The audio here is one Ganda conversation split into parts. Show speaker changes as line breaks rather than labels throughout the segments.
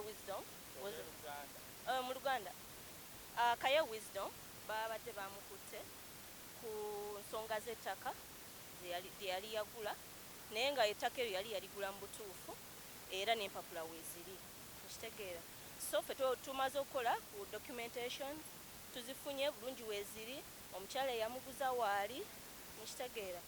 Wisdom was mu Luganda. Kaye Wisdom babadde bamukutte ku nsonga z'ettaka lye yali yagula, naye nga ettaka eryo yali yaligula mu butuufu era n'empapula weeziri, okitegeera? So ffe tumaze okukola ku documentations, tuzifunye bulungi, weeziri, omukyala eyamuguza waali, mukitegeera?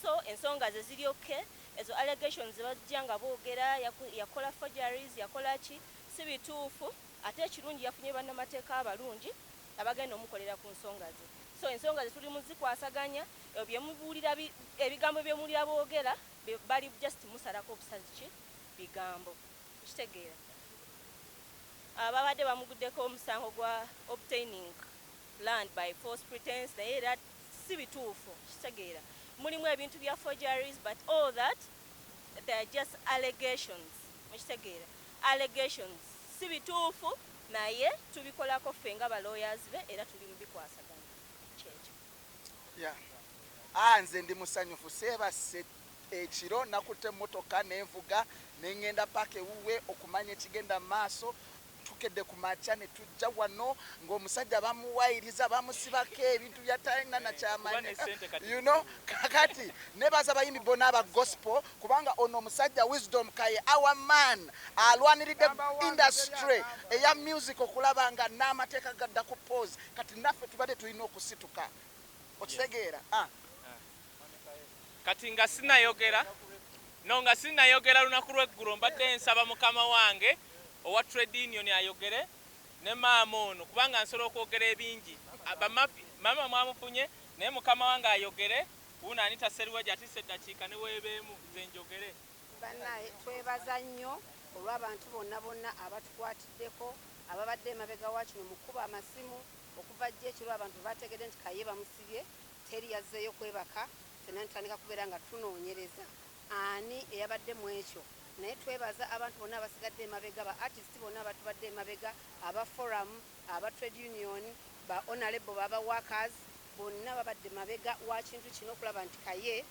So ensonga ze ziri okay. Ezo allegations bajja nga boogera yakola forgeries, yakola ki, si bituufu. Ate ekirungi, yafunye bannamateeka abalungi abagenda omukolera ku nsonga ze. So ensonga ze tuli muzikwasaganya. Ebyo byemubuulira, ebigambo byemuwulira boogera, bali just musalako obusazi ki bigambo, kitegeera? Babadde bamuguddeko omusango gwa obtaining land by false pretense, naye era si bituufu, kitegeera? Mulimu ebintu bya forgeries, but all that, they are just allegations, mukitegeera? Allegations, si bituufu, naye tubikolako ffe nga ba lawyers be era tuli mu bikwasaganya. Kyekyo.
Yeah. Ah, nze ndi musanyufu. Seebase ekiro, nakutte emmotoka nenvuga neŋŋenda paaka ewuwe okumanya ekigenda mu maaso. Tukedde ku makya ne tujja wano ng'omusajja bamuwayiriza, bamusibako ebintu byatalina nakyamanya.
Kuba ne ssente kati.
Kakati nebaza abayimbi bonna aba gospel, kubanga ono omusajja Wisdom Kaye, our man, alwaniridde industry eya music okulaba nga n'amateeka gadda ku pause. Kati naffe tubadde tulina okusituka, okitegeera? Ah.
Kati nga sinayogera no nga sinayogera lunaku lweggulo, mbadde nsaba mukama wange owa trade union ayogere ne maama ono, kubanga nsobola okwogera ebingi. Maama mwamufunye, naye mukama wange ayogere. Wuno Anita Seruwaji atisse eddakiika ne weebeemu, nze njogere.
Bannaye, twebaza nnyo olw'abantu bonna bonna abatukwatiddeko, ababadde emabega wa kino mu kkuba amasimu. Okuva jjo ekiro abantu bategedde nti Kaye bamusibye, teri yazzeeyo kwebaka. Ffenna ntutandika kubeera nga tunoonyereza ani eyabadde mu ekyo. Naye twebaza abantu bonna abasigadde emabega, ba artist bonna abatubadde emabega, aba forum, aba trade union, ba honorable, baba workers bonna babadde mabega wa kintu kino okulaba nti Kaye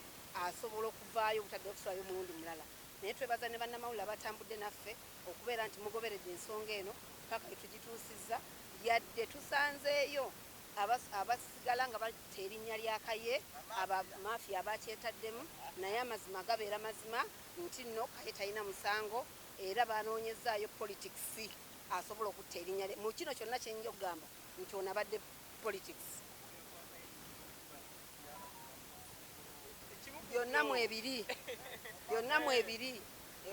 asobola okuvaayo obutadde okusulayo omulundi mulala. Naye twebaza ne bannamawulire abatambudde naffe okubeera nti mugoberedde ensonga eno paka wetugituusizza, yadde tusanzeeyo abasigala nga batta erinnya lya Kaye, abamafiya abakyetaddemu. Naye amazima gabeera mazima nti nno Kaye talina musango, era banoonyezaayo politics asobola okutta erinnya lye. Mu kino kyonna kyenyinza okugamba nti ono abadde politics byonna mwebiri, byonna mwebiri,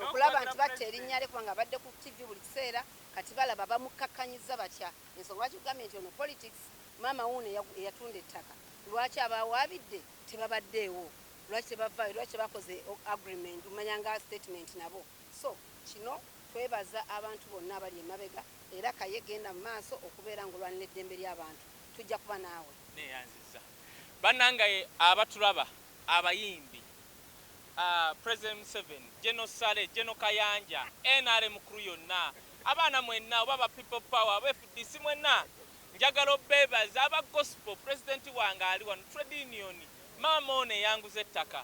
okulaba nti batta erinnya lye, kubanga abadde ku TV buli kiseera. Kati balaba bamukkakkanyiza batya? Ensonga lwaki kugambye nti ono politics, maama wuuno eyatunda ettaka, lwaki abawaabidde tebabaddeewo? Lwaki tebavaayo? Lwaki tebakoze agreement, manya nga statement nabo? So kino twebaza abantu bonna abali emabega. Era Kaye, genda mu maaso okubeera ng'olwanira eddembe ly'abantu, tujja kuba naawe.
Neyanziza bannange abatulaba, abayimbi, President Museveni, General Saleh, General Kayanja, NRM crew yonna, abaana mwenna, oba ba People Power, aba FDC mwenna, njagala obeebaza. Aba gospel, president wange ali wano, trade union, maama ono eyanguza ettaka.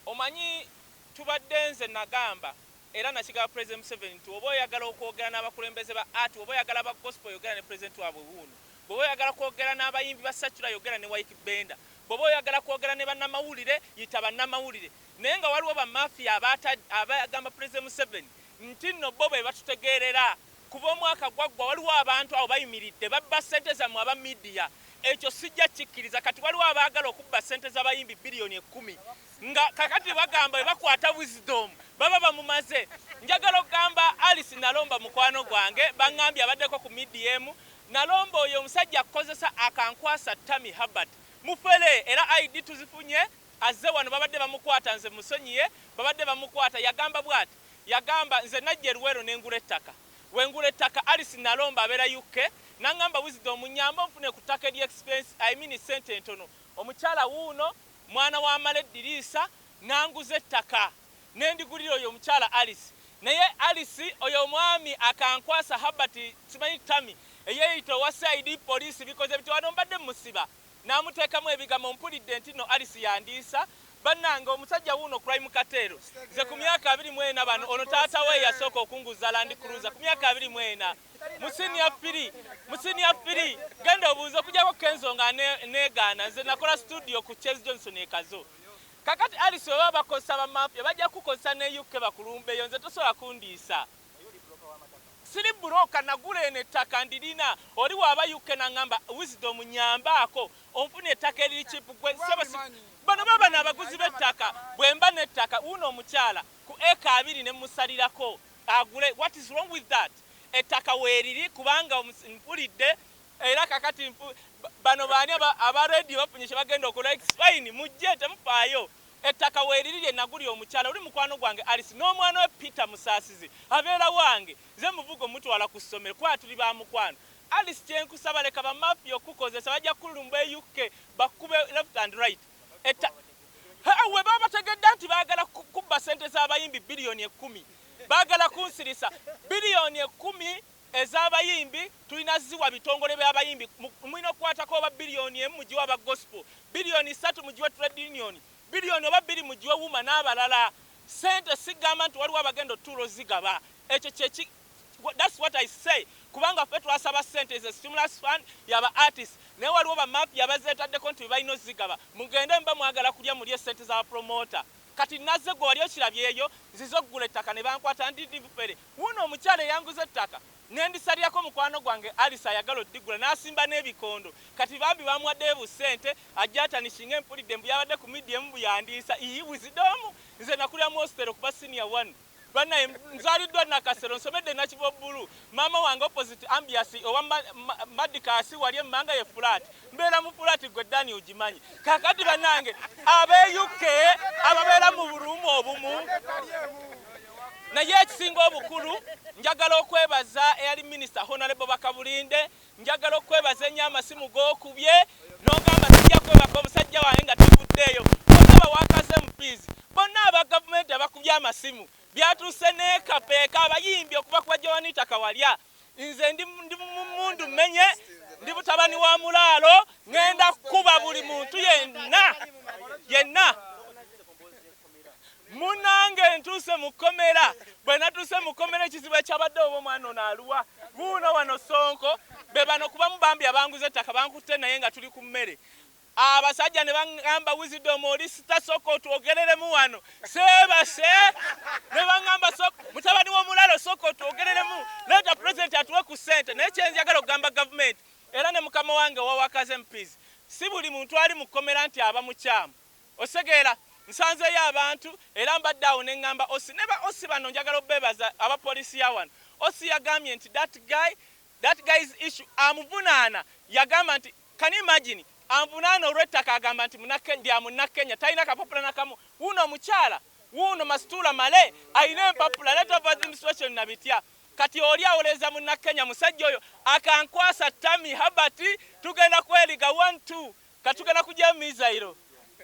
Omanyi tubadde, nze nagamba era nakigaba President Museveni nti oba oyagala okwogera n'abakulembeze ba art, oba oyagala aba gospel, yogera ne president waabwe wuuno. Bw'oba oyagala kwogera n'abayimbi ba secular, yogera ne Ykee Benda. Bw'oba oyagala kwogera ne bannamawulire, yita bannamawulire. Naye nga waliwo bamafiya abagamba President Museveni nti nno bo be batutegeerera. Kuva omwaka gwaggwa, waliwo abantu abo bayimiridde babba ssente zammwe aba media. Ekyo sijja kikkiriza. Kati waliwo abaagala okubba ssente z'abayimbi biliyoni 10, nga kakati bagamba bwe bakwata Wisdom baba bamumaze. Njagala okugamba Alice Nalomba, mukwano gwange, baŋŋambye abaddeko ku media emu. Nalomba, oyo omusajja akukozesa akankwasa Tami Habert mufere, era ID tuzifunye, azze wano. Babadde bamukwata, nze musonyiye. Babadde bamukwata, yagamba bw'ati, yagamba nze najja eruweero nengula ettaka. Wengula ettaka, Alice Nalomba abeera UK, naŋŋamba, "Wisdom, nyamba onfune ku ttaka eri expense, I mean sente entono." Omukyala wuuno, mwana wa mala eddiriisa, nanguza ettaka nendigulira oyo omukyala Alice. Naye Alice, oyo omwami akankwasa Habert, simanyi Tami, eyeeyita owa CID, poliisi, bikoze biti wano, mbadde musiba n'amuteekamu ebigambo. Mpulidde nti no Alice yandiisa. Bannange, omusajja wuuno Crime Kateero, nze ku myaka 24 bano, ono taata we yasooka okunguza Land Cruiser ku myaka 24 mu senior 3, mu senior 3. Genda obuuze okujjako Kenzo nga negaana. Nze nakola studio ku Chase Johnson e Kazo. Kakati Alice, bwe baba bakozesa bamafia, bajja kukozesa ne UK bakulumbeyo. Nze tosobola kundiisa, siri broker. Nagula eno ettaka ndirina. Oli waaba UK naŋŋamba, "Wisdom, nyambaako onfuna ettaka eriri cheap." Gwe bano baba n'abaguzi b'ettaka. Bwe mba n'ettaka, wuuno omukyala ku eka 20 ne musalirako agule. What is wrong with that? Ettaka weeriri kubanga mpulidde era kakati bano baani aba radio bafunye kye bagenda okola. Fine, mujje, temufaayo. Ettaka weeriri lye nagulya omukyala oli mukwano gwange Alice n'omwana we Peter Musaasizi abeera wange. Nze muvugo mutwala ku ssomero kuba tuli ba mukwano. Alice, kyenkusaba, leka bamafia okukozesa, bajja kulumba e UK, bakube left and right. We baba bategedde nti baagala kubba sente z'abayimbi 10 biliyoni, baagala kunsirisa 10 biliyoni ez'abayimbi. Tulina ziwa bitongole by'abayimbi. Mulina okukwatako oba 1 biliyoni mugiwe aba gospel, 3 biliyoni mugiwe trade union, 2 biliyoni mugiwe UMA n'abalala. Sente sigamba nti waliwo abagenda otuulo zigaba. Ekyo kyeki, that's what I say, kubanga ffe twasaba sente ze stimulus fund yaba artist, naye waliwo bamafia bazeetaddeko nti balina ozigaba. Mugende, muba mwagala kulya, mulye sente za promoter. Kati nazze, gwe wali okirabyeyo, nzize okugula ettaka ne bankwata. Ndi bufere. Wuuno omukyala eyanguza ettaka nendisalirako mukwano gwange Alice ayagala oddigula n'asimba n'ebikondo. Kati bambi bamuwaddeyo busente ajja atanishinga. Empulidde mbu yabadde ku media emu buyandiisa iyi Wisdom. Nze nakulira mu hostel kuba senior one. Bannaye, nzaaliddwa Nakasero, nsomedde Nakivubo Bbulu. Maama wange opposite ambiasi owa Madikasi wali emmanga ye flat, mbeera mu flat. Gwe Dani ogimanyi. Kakati bannange ab'e UK ababeera mu bulumu obumu, naye ekisinga obukulu, njagala okwebaza eyali minisita Honorable Bakabulinde. Njagala okwebaza ennyo amasimu g'okubye n'ogamba sijja kwebaka omusajja wange nga tavuddeeyo. Bonna bawakaze MPs, bonna aba gavumenti abakubye amasimu, byatuuse n'ekapeeka abayimbi okuva ku bajowanita Kawalya. Nze ndi mu mundu mmenye, ndi mutabani wa mulaalo, ŋŋenda kukuba buli muntu yenna yenna. Munange, ntuuse mu kkomera. Bwe natuuse mu kkomera, ekizibu ekyabadde, oba omwana ono aluwa? Wuuno wano Sonko. Be bano kubamu bambi abanguza ettaka bankutte, naye nga tuli ku mmere. Abasajja ne baŋŋamba, "Wisdom, oli star, sooka otwogereremu wano." Seebase ne baŋŋamba, "Mutabani w'omulalo, sooka otwogereremu, leeta pulezidenti atuwe ku ssente." Naye kyenjagala okugamba gavumenti era ne mukama wange owawakaze MPs, si buli muntu ali mu kkomera nti aba mukyamu. Osegeera, nsanzeeyo abantu era mbadde awo ne ŋŋamba OC ne ba OC bano, njagala obeebaza abapoliisi ya wano. OC yagambye nti that guy, that guy's issue amuvunaana. Yagamba nti, can you imagine, anvunaana olw'ettaka. Agamba nti ndya munnakenya, talina kapapula nakamu. Wuuno omukyala, wuuno Masituula Male alina empapula, letter of administration na bitya. Kati oli awoleeza munnakenya. Musajja oyo akankwasa Tami Habati, tugenda kweriga 1 2, katugenda kujja mizairo.